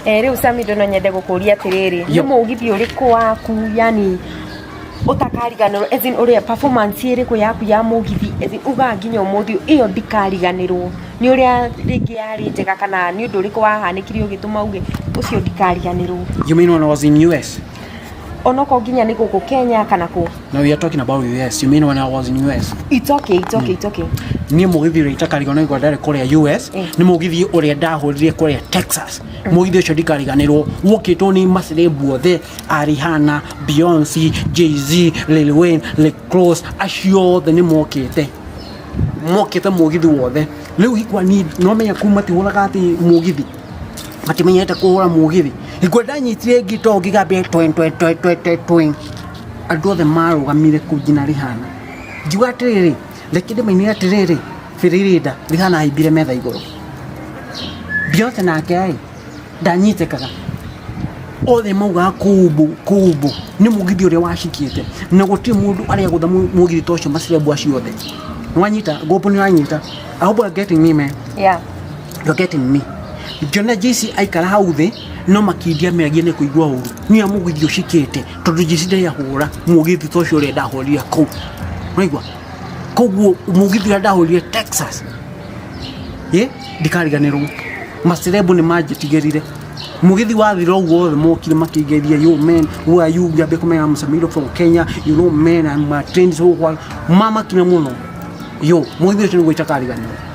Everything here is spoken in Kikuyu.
Eh, rĩu Samido no nyende gũkũria atĩrĩrĩ, nĩ Yo. mũgithi ũrĩkũ waku yani ũtakariganĩrwo, as in ũrĩa performance ĩrĩkũ yaku ya mũgithi, as in ugaga nginya ũmũthĩ ĩyo ndikariganĩrwo, nĩ ũrĩa rĩngĩ yarĩ njega kana nĩ ũndũ ũrĩkũ wahanĩkire ũgĩtũma uge ũcio ndikariganĩrwo? You mean when I was in US? Onokorwo nginya nĩ gũkũ Kenya kana kũ? No, we are talking about US. You mean when I was in US? It's okay, it's okay, it's okay. Niĩ mũgithi ũrĩa itakariganĩrwo nĩ ndarĩ kũrĩa US, nĩ mũgithi ũrĩa ndahũrire kũrĩa Texas. Mũgithi ũcio ndikariganĩrwo, wokĩtwo nĩ macerebu othe, a Rihanna, Beyonce, Jay-Z, Lil Wayne, Rick Ross, acio othe nĩ mokĩte, mokĩte mũgithi wothe. Rĩu hikwa ni no menya kuu matihũraga atĩ mũgithi, matimenyete kũhũra mũgithi. Hikwa ndanyitire ngito ngĩgambia twen twen twen twen twen twen, andũ othe marũgamire kũu nginya Rihanna. Ngiuga atĩrĩrĩ, reke ndĩmainĩre atĩrĩrĩ, Bĩrĩrĩnda. Rihanna ahaimbire metha igũrũ. Beyonce nake ĩ ndanyitĩkaga, othe maugaga kumbu kumbu nĩ mũgithi ũrĩa wacikĩte, na gũtirĩ mũndũ arĩa gũtha mũgithi ta ũcio, macirebu acio othe. Nĩwanyita ngũmbũ? Nĩwanyita? I hope you're getting me, man. Yeah. You're getting me. Ngĩona JC aikara hau thĩ no makindia mĩagia nĩ kũigua ũru nĩ mũgithi ũcikĩte, tondũ JC ndarĩ ahũra mũgithi ta ũcio ũrĩa ndahũrire kũu. Waigua? Koguo mũgithi ũrĩa ndahũrire Texas ĩ ndikariganĩrwo, macerebu nĩ manjĩtigĩrire. Mũgithi wathira ũguo othe mokire makĩngeithia, "Yo man, who are you?" Ngĩambia kũmenya, "I'm Samido from Kenya, you know man, I'm a trained." So what mamakire mũno. Yo, mũgithi ũcio nĩguo itakariganĩrwo.